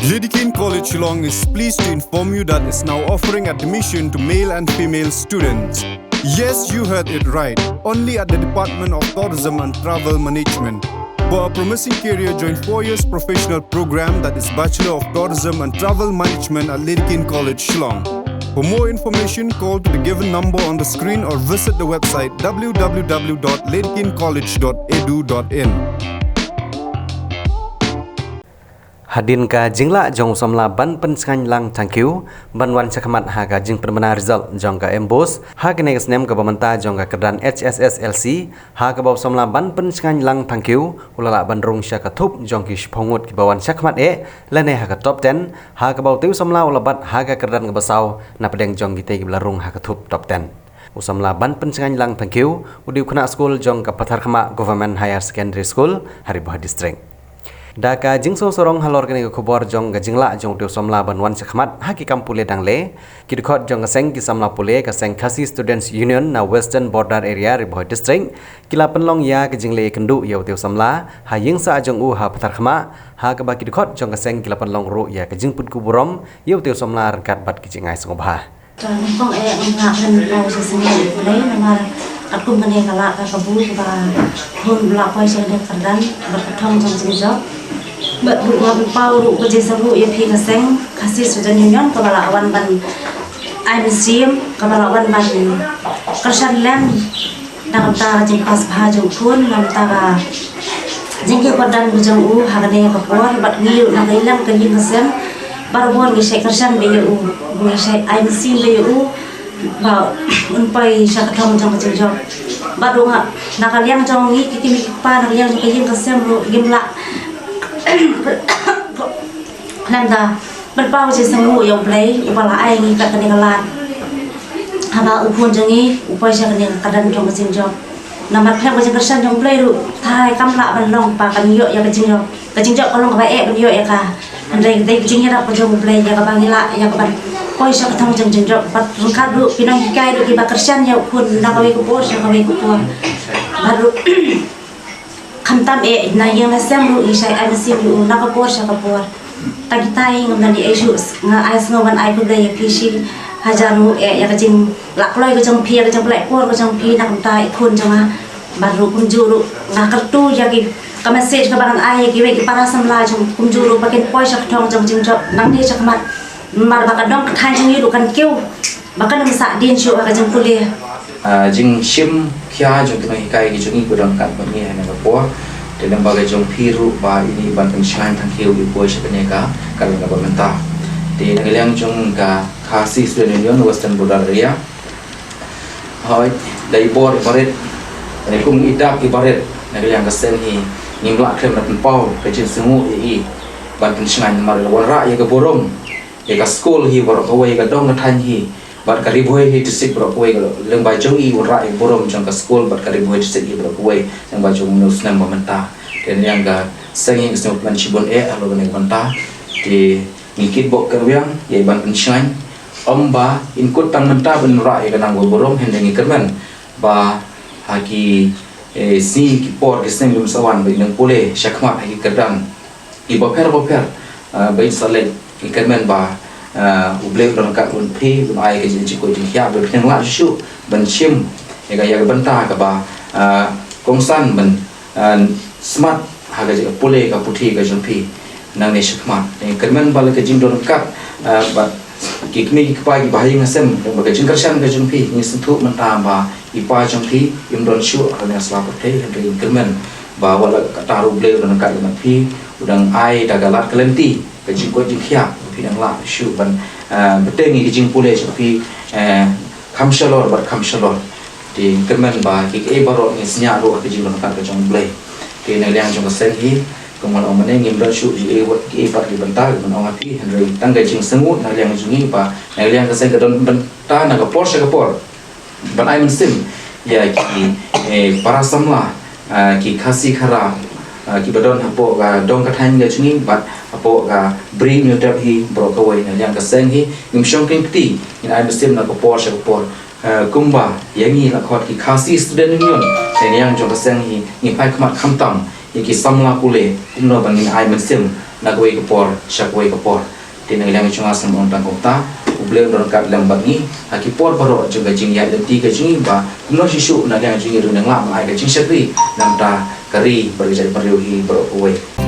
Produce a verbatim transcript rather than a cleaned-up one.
Dedekind College Shillong is pleased to inform you that it's now offering admission to male and female students. Yes, you heard it right. Only at the Department of Tourism and Travel Management. For a promising career, join four years professional program, that is Bachelor of Tourism and Travel Management at Dedekind College Shillong. For more information, call to the given number on the screen or visit the website w w w dot dedekind college dot e d u dot i n. Hadien ka jinglah jong u samla ban pynshngaiñ lang thangkhiew ban wan shakhmat ha ka jingpynbna result jong ka MBOSE ha kane ka snem kaba mynta jong ka kyrdan H S S L C, ha kaba u samla ban pynshngaiñ lang thangkhiew u la lah ban rung sha ka thup jong ki shiphew ngut kiba wan shakhmat eh lane ha ka top ten, ha kaba utei u samla u la bat ha ka kyrdan kaba saw napdeng jong kitei kiba la rung ha ka thup top ten. U samla ban pynshngaiñ lang thangkhiew u dei u khynnah skul jong ka Patharkhmah Government Higher Secondary School ha Ri Bhoi District. Da ka jingsngew sarong halor kane ka khubor jong ka jinglah jong utei u samla ban wan shakhmat ha ki kam pule dang leh, ki dkhot jong ka seng ki samla pule ka seng Khasi Students Union na Western Border Area Ri Bhoi District ki la pynlong ïa ka jingleh ïakynduh ïa utei u samla ha ïing sah jong u ha Patharkhmah, ha kaba ki dkhot jong ka seng ki la pynlong ruh ïa ka jingpynkup burom ïa utei u samla ryngkat bad ki jingai sngewbha. Ka nyngkong eh ngam ngap lem paw shisngi ïa U Blei namar katkum kane ka lah ka kabu kaba hun ba la poi sha kane ka kyrdan bad ka thong jong jingjop. Bad ruh ngam paw ruh ka jingsabu ïa phi ka seng Khasi Student Union kaba la wan ban ai mynsiem kaba la wan ban kyrshan lem. Na ka bynta ka jingpass bha jong u khun, na ka bynta ka jingkyrkhu kyrdan ka jong u ha kane ka por, bad ngi ruh na ka liang ka ïing ka sem barabor ngi shait kyrshan bha ïa u, ngi shait ai mynsiem bha ïa u ba un poi sha ka thong jong ka jingjop. Bad ruh nga na ka liang jong ngi ki kmie ki kpa, na ka liang jong ka ïing ka sem ruh ngim lah lem da ban paw jingsngewnguh ïa U Blei uba la ai ngi kat kane ka lad. Haba u khun jong ngi u poi sha kane ka kyrdan jong ka jingjop. Namar khlem ka jingkyrshan jong U Blei ruh thai kam lah ban long ba kan ïoh ïa ka jingjop. Ka jingjop ka long kaba eh ban ïoh ïa ka. Hynrei ka dei ka jingïarap ka jong U Blei ïa kaba ngi lah ïa ka ban poi sha ka thong jong jingjop. Bad ryngkat ruh ki nonghikai ruh kiba kyrshan ïa u khun na kawei ka por sha kawei ka por. Bad ruh khamtam eh na ïing na sem ruh ngi shait ai mynsiem ïa u na ka por sha ka por. Tang kita hi ngam dang ïoh ai shuh, nga ai sngew ban ai khublei ïa phi shi hajar nguh eh ïa ka jinglah kloi ka jong phi, ïa ka jingpynlait por ka jong phi na ka bynta i khun jong nga. Bad ruh kumjuh ruh nga kyrkhu ïa ki ka message kaba ngan ai ïa kiwei ki para samla jong kumjuh ruh ba kin poi sha ka thong jong jingjop nangne shakhmat. Namar ba ka dong ka thaiñ jong ngi ruh kan kiew ba kan ym sahdien shuh ha ka jingpule. Ah, jingshim khia jong ki nonghikai ki jong ngi ki don kat bad ngi ha kane ka por. Te lem bad ka jong phi ruh ba ine i ban pynshngaiñ thangkhiew i poi sha kane ka kyrdan kaba mynta. Te na ka liang jong ka Khasi Student Union Western Border Area, hooid, da i bor i barit, da i kum i dak i barit, na ka liang ka seng hi ngim lah khlem da pynpaw ka jingsngewnguh ïa i ban pynshngaiñ namar i la wanrah ïa ka burom ïa ka skul hi baroh kawei, ïa ka dong ka thaiñ hi bad ka Ri Bhoi hi district baroh kawei, ka lyngba jong i wanrah ïa ka burom jong ka skul bad ka Ri Bhoi district hi baroh kawei lyngba jong une u snem ba mynta. Te na ka liang ka seng hi nga sngewkmen shibun eh halor kane ka bynta. Te ngi kitbok kyrwiang ïa i ban pynshngaiñ, ym ba in kut tang mynta ban wanrah ïa ka nang ka burom, hynrei ngi kyrmen ba ha ki, eh, sngi ki por ki snem kiban sa wan ba in nang pule shakhmat ha ki kyrdan kiba pher ba pher, ah, ba in sa leit. Ngi kyrmen ba, ah, U Blei un don ryngkat bad phi, un ai ka jingkoit jingkhiah ba phin nang lah shuh ban shim ïa ka, ïa ka bynta kaba, ah, kongsan ban, ah, smat ha ka jingpule ka puthi ka jong phi nangne shakhmat. Ngi kyrmen ba la ka jingdon ryngkat, ah, bad ki kmie ki kpa kiba ha ïing ha sem, bad ka jingkyrshan ka jong phi, ngi sngewthuh mynta ba i pa jong phi im don shuh ha kane ka sla pyrthei, hynrei ngi kyrmen ba wat la katta ruh U Blei u don ryngkat bad phi, u dang ai da ka lad ka lynti ka jingkoit jingkhiah ba phi dang lah shuh ban, eh, bteng ïa ka jingpule jong phi, eh, kham shalor bad kham shalor. Te ngi kyrmen ba kiei kiei baroh ngi sngewthuh ruh ha ka jingdon ryngkat ka jong U Blei. Te na ka liang jong ka seng hi, kum ngan ong mynne, ngim don shuh kiei wat kiei pat ki bynta kiban ong ha phi, hynrei tang ka jingsngewnguh na ka liang jong ngi ba na ka liang ka seng ka don bynta na ka por sha ka por ban ai mynsiem ïa ki, eh, para samla, ah, ki Khasi Khara, ah, kiba don hapoh ka dong ka thaiñ ka jong ngi bad hapoh ka Bri Hynñiewtrep hi baroh kawei. Na ka liang ka seng hi ngim shong kynti, ngin ai mynsiem na ka por sha ka por. Eh, kumba ïa ngi la khot ki Khasi Student Union, na ka liang jong ka seng hi ngi phai khmat khamtam ïa ki samla pule kumno ban ngin ai mynsiem na kawei ka por sha kawei ka por. Te na ka liang jong nga sngewbha tang kumta, U Blei un don ryngkat lem bad ngi ha ki por baroh jong ka jingïaid lynti ka jong ngi, ba kumno shisha na ka liang jong ngi ruh ngi lah ban ai ka jingshakri na ka bynta ka ri bad ka jaitbynriew hi baroh kawei.